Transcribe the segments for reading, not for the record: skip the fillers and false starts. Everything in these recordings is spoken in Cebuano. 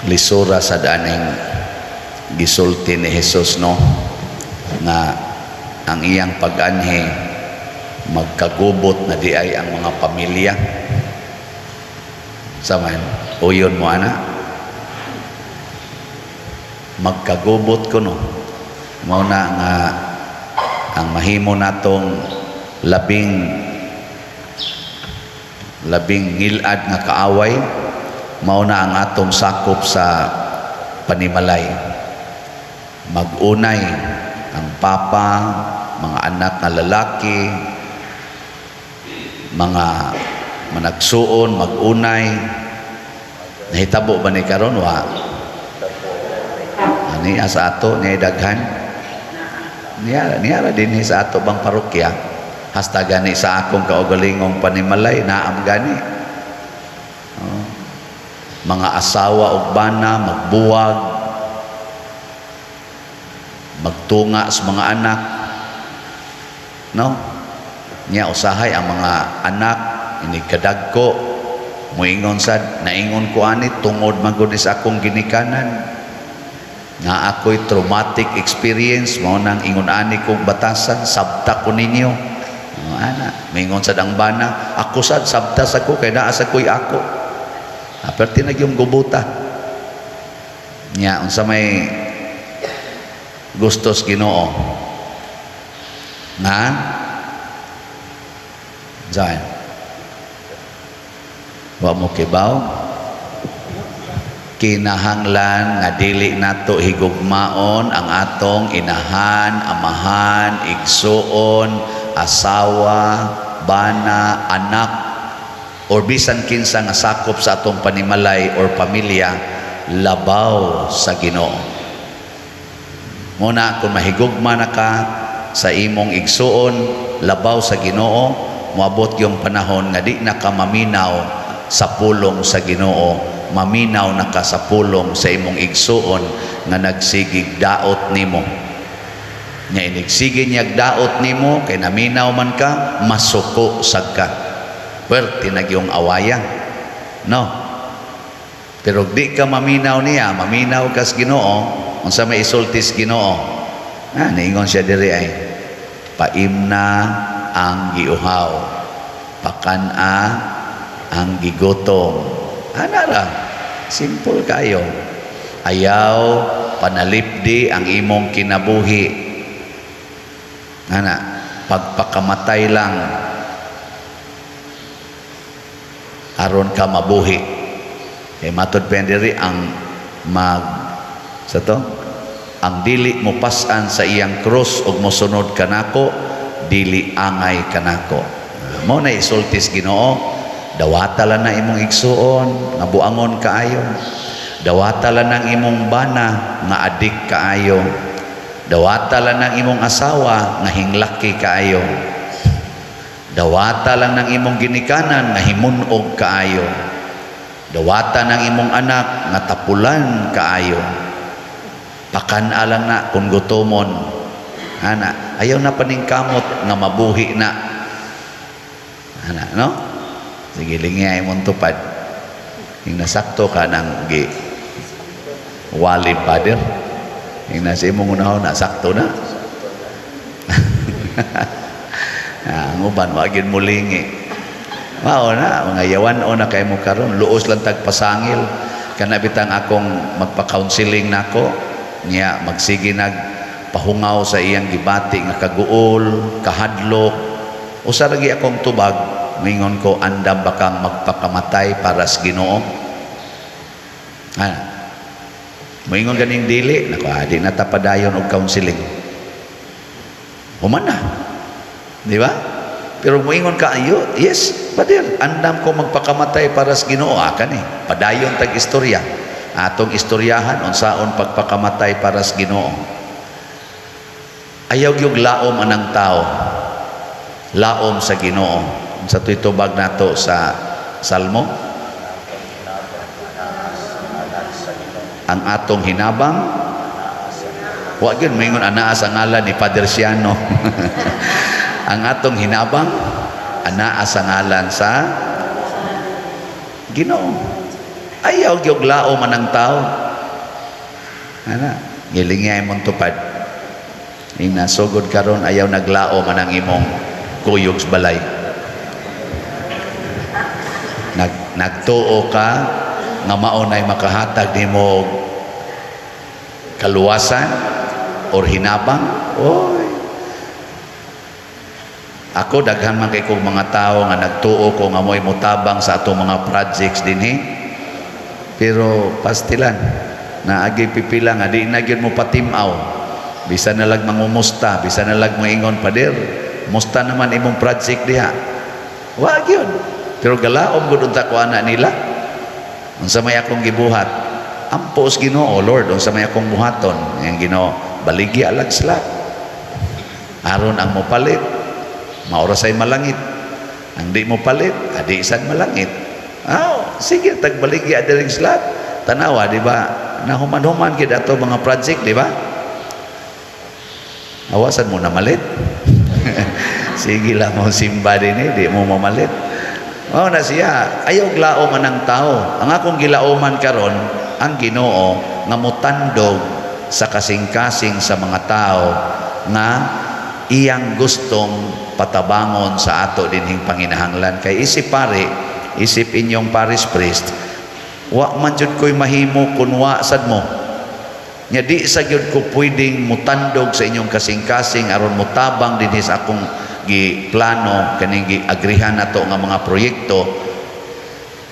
Lisura sa daning gisulti ni Jesus, no, nga ang iyang pag-anhi, magkagubot na diay ang mga pamilya. Saman uyon mo ana, magkagubot kuno. Mao na nga ang mahimo natong labing labing ngilad nga kaaway, mao na ang atong sakop sa panimalay. Mag-unay ang papa, mga anak nga lalaki, mga managsuon, mag-unay. Nahitabo ba ni karon? Wa ani sa ato niya daghan niya niya ra dinhi sa ato bang parokya, hasta gani sa akong kaugalingong panimalay naam gani. Oh. Mga asawa ug bana magbuwag, magtunga sa mga anak, no? Nya usahay ang mga anak inig kadagko, muingon sad, "Naingon ko ani tungod man gud ni sa akong ginikanan nga ako'y traumatic experience, mao nang ingon ani kong batasan, sabta ko ninyo." Oh, ana, mingon sad ang bana, "Ako sad, sabta sa ko kay naa sa ko'y ako." Ah, pero tinag yung gubuta nya. Unsa may gustos Ginoo nga Zayn? Wa mo kibaw? Kinahanglan nga dili nato higugmaon ang atong inahan, amahan, igsuon, asawa, bana, anak or bisan kinsa nga sakop sa atong panimalay or pamilya labaw sa Ginoo. Muna kung mahigugma na ka sa imong igsuon labaw sa Ginoo, moabot yung panahon nga di na ka maminaw sa pulong sa Ginoo, maminaw na ka sa pulong sa imong igsuon nga nagsigig daot nimo. Nya inigsige niyag daot nimo kay naminaw man ka, masuko sad ka. Puwerte na gyung awaya, no? Pero di ka maminaw niya, maminaw kas Ginoo. Unsa may isulti sa Ginoo? Ah, niingon siya diri ay paimna ang giuhaw, pakan-a ang gigutom. Ana ra, simple kayo. Ayaw panalipdi ang imong kinabuhi. Ana, pagpakamatay lang aron ka mabuhi. Kay matod pa yan diri, ang mag sa to, ang dili mo pas-an sa iyang krus ug mosunod kanako, dili angay kanako. Mo na isultis Ginoo, dawata lang na imong igsuon nga buangon kaayo, dawata lang ng imong bana nga adik kaayo, dawata lang ng imong asawa nga hinglaki kaayo, dawata lang ng imong ginikanan nga himunog kaayo, dawata ng imong anak nga tapulan kaayo. Pakan lang na kung gutomon. Ana, ayaw na paningkamot nga mabuhi na. Ana, no? Sige, lingi imong tupad. Yung nasakto ka ng gi wali, Father. Yung nasa imong unahon, nasakto na. Ah, ang uban, wa gyud mulingi. Mao na, mga yawan o na kay mo karon, luos lang tag pasangil. Kana bitang akong magpa-counseling nako, niya magsige nag pahungaw sa iyang gibati nga kaguol, kahadlok. Usa lagi akong tubag, mingon ko, "Andam ba kang magpakamatay para sa Ginoo?" Ah. Moingon ganing dili, nako, ah, di na ta padayon og counseling. Human na. Di ba? Pero moingon ka, "Ayo, yes, Father, andam ko magpakamatay para sa Ginoo." Ah, kani, padayon tag istorya. Atong istoryahan unsaon pagpakamatay para sa Ginoo. Ayaw gyud laom anang tao. Laom sa Ginoo. Unsa to'y tubag nato sa Salmo? Ang atong hinabang. Wa gyud moingon anaa sa ngalan ni Father Siano. Ang atong hinabang anaa sa ngalan sa Ginoo. Ayaw gyud laom anang tao. Ana, gilingay mong tupad. Ina sugod karon, ayaw naglaom anang imong kuyog sa balay. Nagtuo ka nga mao nay makahatag nimo og kaluwasan or hinabang. Oy. Ako, daghan man kay kog mga tao nga nagtuo ko nga mo'y mutabang sa atong mga projects dinhi. Pero pastilan, naagi pipila nga di na gyud mo patim-aw. Bisan na lag mangumusta, bisan na lag moingon, "Pader, musta naman imong project diha?" Wa gyud. Pero galaom gud unta ko ana nila. Unsa may akong gibuhat? Ampo sa Ginoo, "Lord, unsa may akong buhaton?" Yang Ginoo, "Baligya lag slot. Aron ang mopalit, maura say malangit. Ang di mo palit, adi sad malangit." Ah, sige, tagbaligya diring slot. Tanawa, di ba? Nahuman-human gid ato mga project, di ba? Awasan mo na malit. Sige lang mo simba din eh, di mo mamalit. Mao na siya, ayaw glaoman ang tao. Ang akong gilaoman karon, ang Ginoo nga mutandog sa kasing-kasing sa mga tao nga iyang gustong patabangon sa ato dinhing panginahanglan. Kay isip pare, isip inyong parish priest, wa man jud ko'y mahimo kun wa sad mo. Nya di sa gyud ko pwedeng mutandog sa inyong kasing-kasing aron mutabang dinhi sa akong giplano, kaning giagrihan nato nga mga proyekto,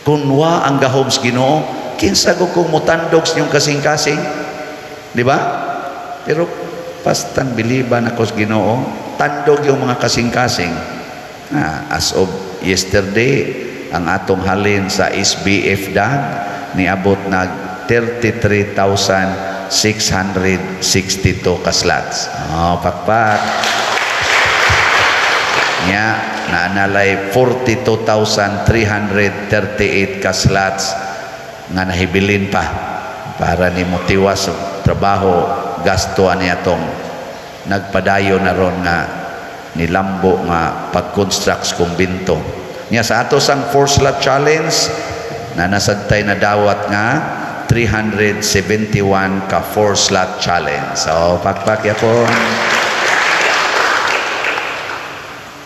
kun wa ang gahom sa Ginoo. Kinsa ko kung mutandog sa inyong kasing-kasing, di ba? Pero pastang biliban ako sa Ginoo, tandog yung mga kasing-kasing. Ah, as of yesterday, ang atong halin sa SBF DAG niabot nag 33,662 ka slots. Oh, pakpak. Nya naanalay 42,338 ka slots nga nahibilin pa para ni motiwas trabaho, gasto ani atong nagpadayon na ron nga nilambo nga pag-construct sa kumbinto. Nya sa ato sang four slot challenge na nasagtay na dawat nga 371 ka four slot challenge. So pakpak yapon.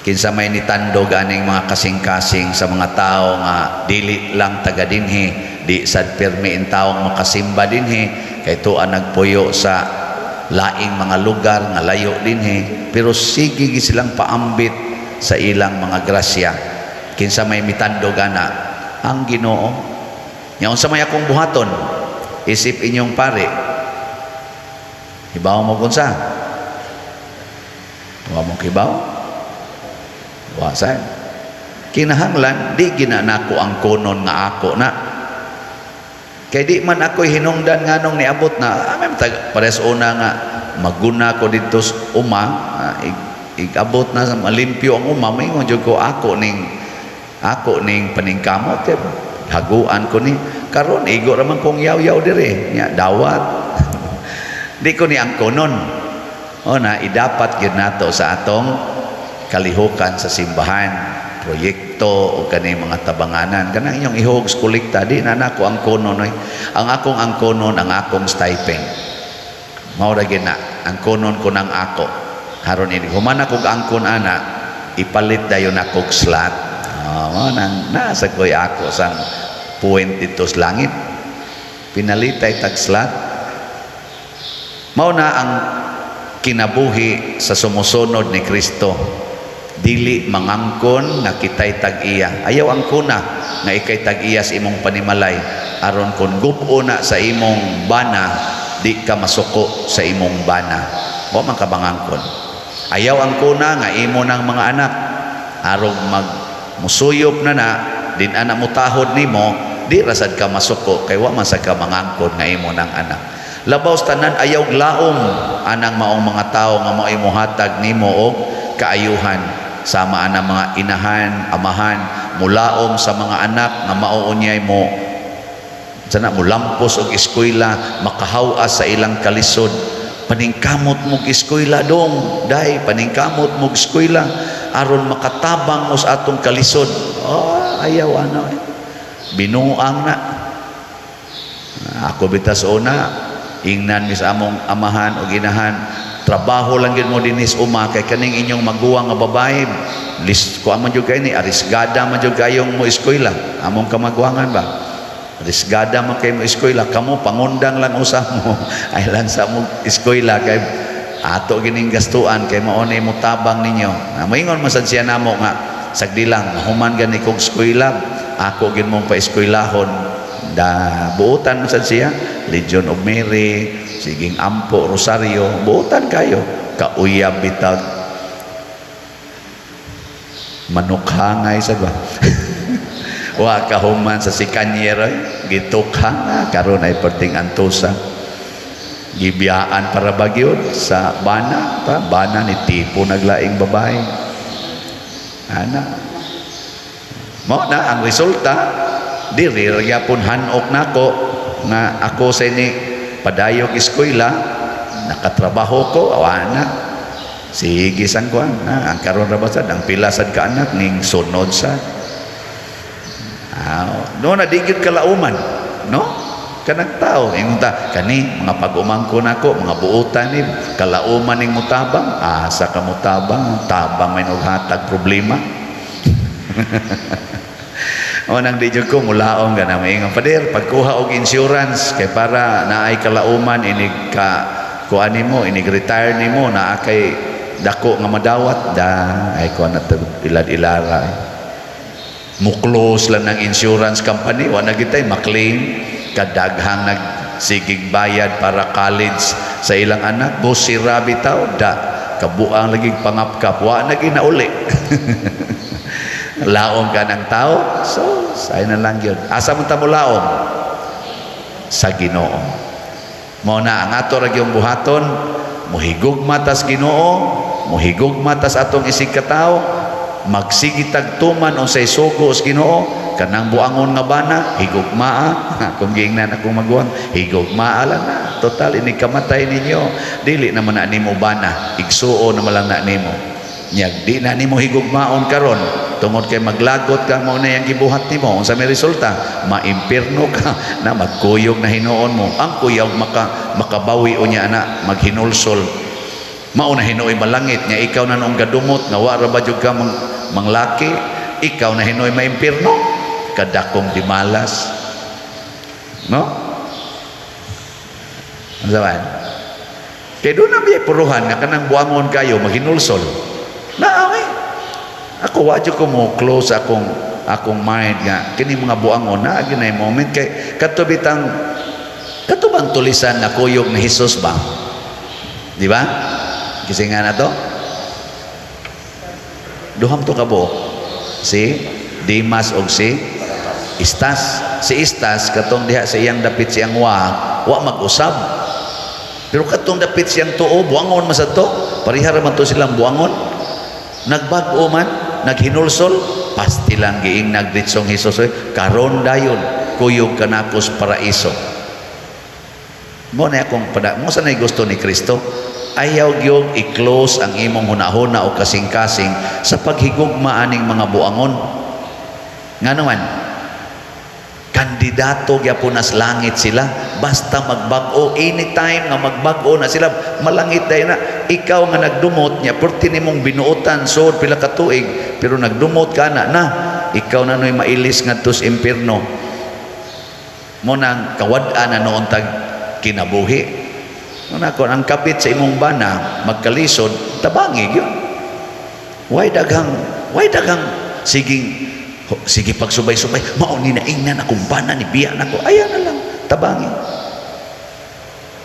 Kinsa may nitandog aning mga kasing-kasing sa mga tao nga dili lang taga dinhi, di sad pirmi in taong makasimba dinhi, kay tuwa nagpuyo sa laing mga lugar nga layo dinhi, pero sige gi silang paambit sa ilang mga grasya. Kinsa may mitandog ana? Ang Ginoo. Nya unsa may akong buhaton isip inyong pare? Hibaw mo kunsa wa mo kibaw. Wa sad. Kinahanglan di ginanako ang konon nga ako na. Kay di man ako'y hinungdan nganong niabot na. Ah, tag, pares una nga maguna ko dito sa uma, ah, igabot na sa malimpyo ang uma, maingon jud ko ako ning paningkamot kay haguan ko ni karon, igo ra man kong yaw-yaw dire nya dawat. Di ko ni ang konon. O na idapat gyud nato sa atong kalihukan sa simbahan, proyekto o kani mga tabanganan, kanang inyong ihog sa kolekta, di na nako ang konon oy. Ang akong angkonon, ang akong stipend, mao ra gyud na ang konon ko nang ako. Haron ini human ako angkon ana, ipalit dayon akong slot. Oh, mao nang nasa koy ako sang point dito sa langit, pinalitay tag slot. Mao na ang kinabuhi sa sumusunod ni Kristo, dili mangangkon nga kitay tag-iya. Ayaw angkona nga ikay tag-iya sa imong panimalay, aron kon gub-o na sa imong bana, di ka masuko sa imong bana. Wa man ka mangangkon. Ayaw angkona nga imo ng mga anak, aron mag musuyop na na din ana mutahod nimo, di rasad ka masuko kay wa man sad ka mangangkon nga imo ng anak. Labaw sa tanan, ayaw glaom anang maong mga tao nga mao'y mohatag nimo og kaayuhan, sama anang mga inahan, amahan, mulaom sa mga anak nga mao unyay mo sana mulampos og eskwela, makahawas sa ilang kalisod. "Paningkamot mo eskwela dong, day, paningkamot mo eskwela aron makatabang mo sa atong kalisod." Oh, ayaw ano eh. Binuang na. Ako bitas una, ingnan mi sa among amahan o ginahan, "Trabaho lang gyud mo dinis uma kay kaning inyong maguwang nga babae list ko man jud kay ni arisgada man jud kayong mo eskwela." Among kamaguwangan ba, "Arisgada man kay mo eskwela, kamo pangundang lang usa mo ay lang sa mo eskwela kay ato gining gastuan kay mao ni mo tabang ninyo." Na moingon man sad siya namo nga, "Sagdi lang, mahuman gani kog eskwela, ako gin mong paeskwelahon." Da buotan man sad siya, Legion of Mary, siging ampo, rosaryo, buotan kayo. Kauyab bitag manukhangay sa ba. Wa kahuman sa second year ay gitukhang, karon ay perting antusa. Gibiyaan para bagyod sa bana, ta bana ni tipo naglaing babae. Ana. Mao na ang resulta, diri ra gyapon hanok nako nga ako sa ini padayog eskwela, nakatrabaho ko, awa na. Sige sang kuan na ang karon ra ba sad ang pila sad ka anak ning sunod sa. Ah, no na di gyud kalauman, no? Kanang tao ingon ta kani mga pag-umangko nako, mga buotan ni kalauman ning mutabang, asa ka mutabang, tabang may hatag problema. O nang di jud ko mulaong gana maingon, "Pader, pagkuha og insurance kay para naay kalauman inig ka kuan nimo, inig retire nimo, naa kay dako nga madawat." Da ay kuan na ilad-ilara eh. Mo-close lang ng insurance company, wa na gitay maklaim kadaghang nagsigig bayad para college sa ilang anak, bosira bitaw da kabuang lagi pangapkap, wa na ginauli. Laom ka ng tao, so say na lang yun. Asa man ta mo laom? Sa Ginoo. Mao na ang ato ra gyung buhaton, mohigugma tas Ginoo, mohigugma tas atong isig katawo, magsige tag tuman unsay sugo sa Ginoo. Kanang buangon nga bana, higugmaa. Kung giingnan akong maguwang, higugmaa lang na. Total ini kamatay ninyo, dili naman na nimo bana, igsuo naman lang na nimo. Nyag di na nimo higugmaon karon tungod kay maglagot ka, mao na yang gibuhat nimo. Unsa may resulta? Maimpirno ka na, magkuyog na hinuon mo. Ang kuyog makabawi unya ana, maghinulsol, mao na hinuoy malangit nya. Ikaw na noong gadumot nga wa ra ba jud ka manglaki, ikaw na hinuoy maimpirno, kadakong dimalas, no? Ano saban kay doon na biya puruhan nga kanang buangon kayo, maghinulsol na. Okay, ako wa jud ko mo close akong mind nga kini mga buangon na ginay moment kay kadto bitang kadto bang tulisan na kuyog ni Hesus ba, di ba? Kasi nga na to duham to kabo si Dimas og si Istas. Si Istas katong diha sa iyang dapit siyang wa wa mag-usab, pero katong dapit siyang tuo, buangon man sad to, pareha ra man to silang buangon. Nagbag-o man, naghinulsol, pasti lang giing nagditsong Hesus, "Oy, karon dayon kuyog kanako sa paraiso." Mo na akong pada mo sa nay gusto ni Kristo, ayaw gyud i-close ang imong hunahuna o kasing-kasing sa paghigugma aning mga buangon. Ngano man kandidato gyapon nas langit sila basta magbag-o. Anytime nga magbag-o na sila, malangit dayon na. Ikaw nga nagdumot niya, perti nimong binuotan sod pila ka tuig, pero nagdumot ka na na ikaw na noy mailis ngadto sa impierno. Mo nang kawad-an na noon tag kinabuhi mo na kon ang kapit sa imong bana magkalisod, tabangi gyud. Why daghang siging sige pagsubay-subay, mao ni naingnan akong bana ni biya nako? Ayan na lang, tabangi.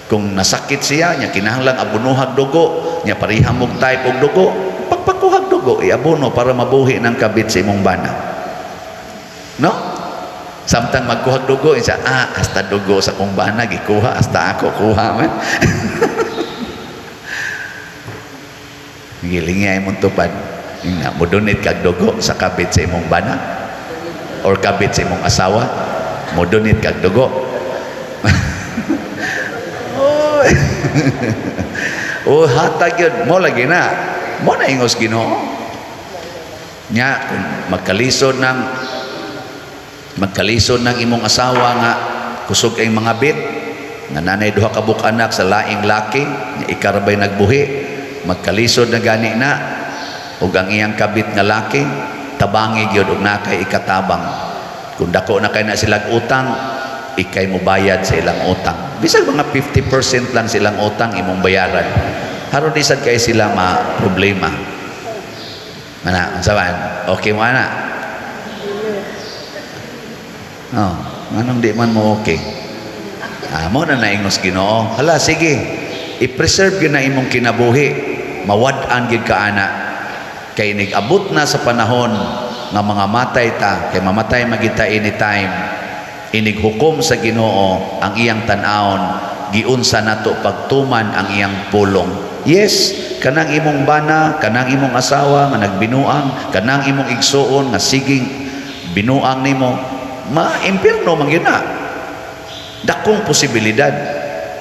Kung nasakit siya nya kinahanglan abunuhag dugo nya, pareha mog type og dugo, pagpakuhag dugo, iabono para mabuhi ng kabit sa imong bana, no? Samtang magkuhag dugo isa, ah, hasta dugo sa kong bana gikuha, hasta ako kuha man. Gilingi ay mong tupad nga mo donate kag dugo sa kabit sa imong bana or kabit sa imong asawa, mo donate kag dugo. Oy. Oh, hatag yun mo lagi na mo na ingos Ginoo nya. Kung magkalisod ng imong asawa nga Kusog ang mga bit nga nanay duha ka buok anak sa laing laki nga ikarabay nagbuhi, magkalisod na gani na ug ang iyang kabit nga laki, tabangi gyud og nakay ikatabang. Kung dako na kay na silang utang, ikay mobayad sa ilang utang, bisag mga 50% lang silang utang imong bayaran, haron di sad kay sila ma problema. Mana unsa man, okay mo ana? Oh, nganong di man mo okay? Ah, mo na naingos Ginoo. Hala, sige. I-preserve gyud na imong kinabuhi. Mawad-an gyud ka ana. Kay nig-abot na sa panahon nga mga matay ta, kay mamatay magita anytime. Inig hukom sa Ginoo ang iyang tan-awon, giunsa nato pagtuman ang iyang pulong. Yes, kanang imong bana, kanang imong asawa nga nagbinuang, kanang imong igsuon nga siging binuang nimo, ma-impierno man gyud na, dakong posibilidad.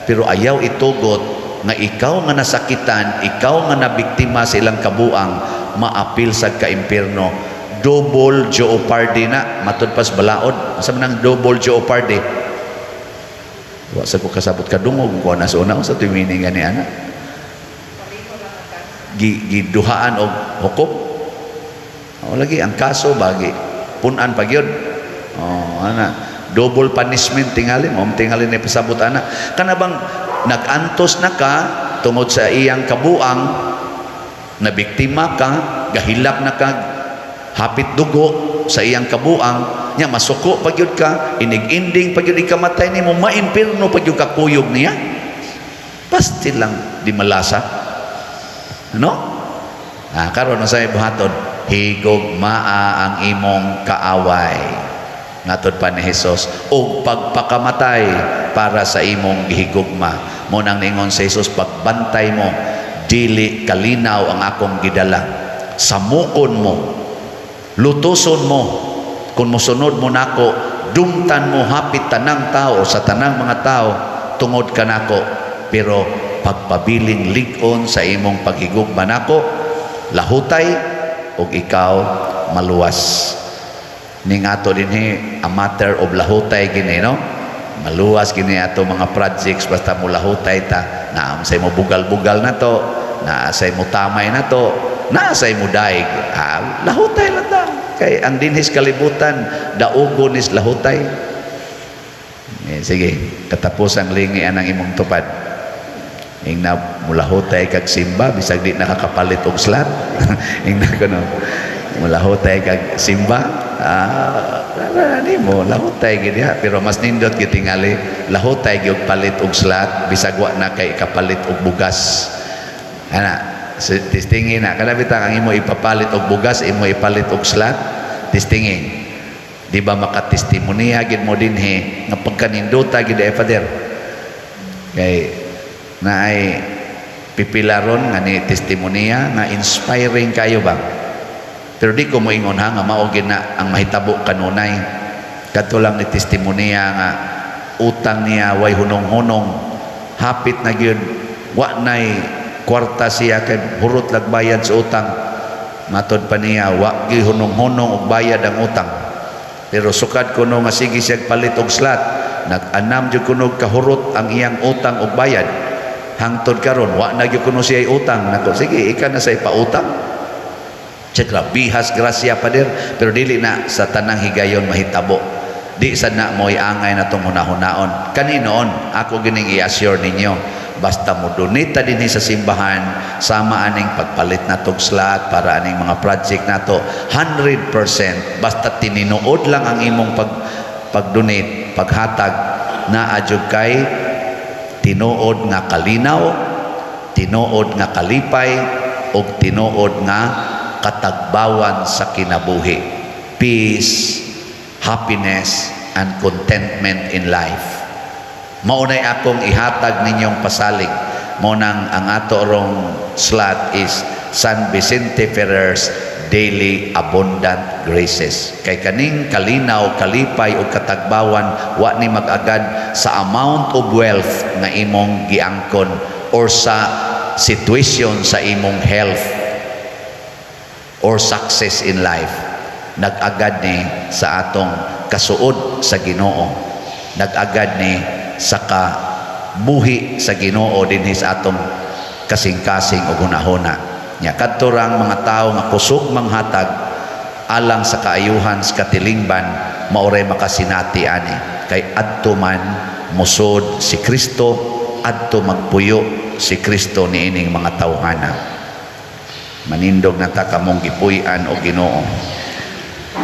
Pero ayaw itugot nga ikaw nga nasakitan, ikaw nga nabiktima sa ilang kabuang, maapil sa ka-impierno. Double jeopardy na matud pas balaod. Sa man ang double jeopardy? Wa sa ko kasabot, kadungog ko na sa una sa meaning gani ana. Giduhaan og hukom o lagi ang kaso bagi punan pa gyud. Oh, ana, double punishment tingali mo, tingali ni pasabot ana. Kana bang nag-antos na ka tungod sa iyang kabuang, na biktima ka, gahilak na ka, hapit dugo sa iyang kabuang nya, masuko pa gyud ka, inig-ending pa gyud ikamatay nimo, maimpirno pa gyud ka kuyog niya. Pasti lang di malasa, ano? Ah, karon unsay buhaton? Higugmaa ang imong kaaway, ngatod pa ni Jesus, ug pagpakamatay para sa imong gihigugma. Mo nang ningon sa Jesus, pagbantay mo, dili kalinaw ang akong gidala. Samukon mo, lutuson mo. Kung mosunod mo nako, dumtan mo hapit tanang tao, sa tanang mga tao tungod kanako, pero pagpabiling lig-on sa imong paghigugma nako, lahutay ug ikaw maluwas. Ning ato dinhi, a matter of lahutay gini, no? Maluwas gini ato mga projects basta mo lahutay ta. Naa say mo bugal-bugal na to, naa say mo tamay na to, naa say mo daig. Ah, lahutay lang ta, kay ang dinhis kalibutan daugon is lahutay. Eh, sige, katapos ang lingi anang imong tupad. Ing na mulahutay kag simba bisag di nakakapalit og slot. Ing na kuno mulahutay kag simba, ah, di mo lahutay gid ha. Pero mas nindot gid tingali lahutay gyud palit og slot bisag wa na kay kapalit og bugas ana. Testingi na kada bitang ang imo ipapalit og bugas, imo ipalit og slot. Testingi, di ba makatestimonya gid mo dinhi nga pagkaninduta gid ay father, kay naay pipilaron nga ni testimonya nga inspiring kayo ba? Pero di ko moingon ha nga mao gid na ang mahitabo kanunay. Kadto lang ni testimonya nga utang niya way hunong-hunong, hapit na gyud wa nay kwarta siya kay hurot lag bayad sa utang. Matod pa niya, wa gyud hunong-hunong og bayad ang utang, pero sukad kuno nga sige siya palit og slot, nag-anam jud kuno kahurot ang iyang utang og bayad. Hangtod karon wa na gyud kuno siya utang. Nako, sige, ika na sa ipautang. Tsaka bihas grasya, pader. Pero dili na sa tanang higayon mahitabo. Di sa na mo'y angay na itong hunahunaon. Kaninoon, ako gining i-assure ninyo, basta mo donate dinhi sa simbahan, sama aning pagpalit na tog slot para aning mga project nato, 100%, basta tininuod lang ang imong pag-donate, paghatag, naa jud kay tinuod nga kalinaw, tinuod nga kalipay, ug tinuod nga katagbawan sa kinabuhi. Peace, happiness, and contentment in life. Maunay akong ihatag ninyong pasalig. Mo nang ang ato rong slot is San Vicente Ferrer's Daily Abundant Graces. Kay kaning kalinaw, kalipay ug katagbawan wa ni mag-agad sa amount of wealth nga imong giangkon or sa situation sa imong health or success in life. Nag-agad ni sa atong kasuod sa Ginoo. Nag-agad ni sa kabuhi sa Ginoo dinhi sa atong kasing-kasing ug hunahuna. Nya kadto rang mga tawo nga kusog manghatag alang sa kaayuhan sa katilingban, mao ray makasinati ani, kay adto man musod si Kristo, adto magpuyo si Kristo niining mga tawhana. Manindog na ta, kamong gipuy-an og Ginoo.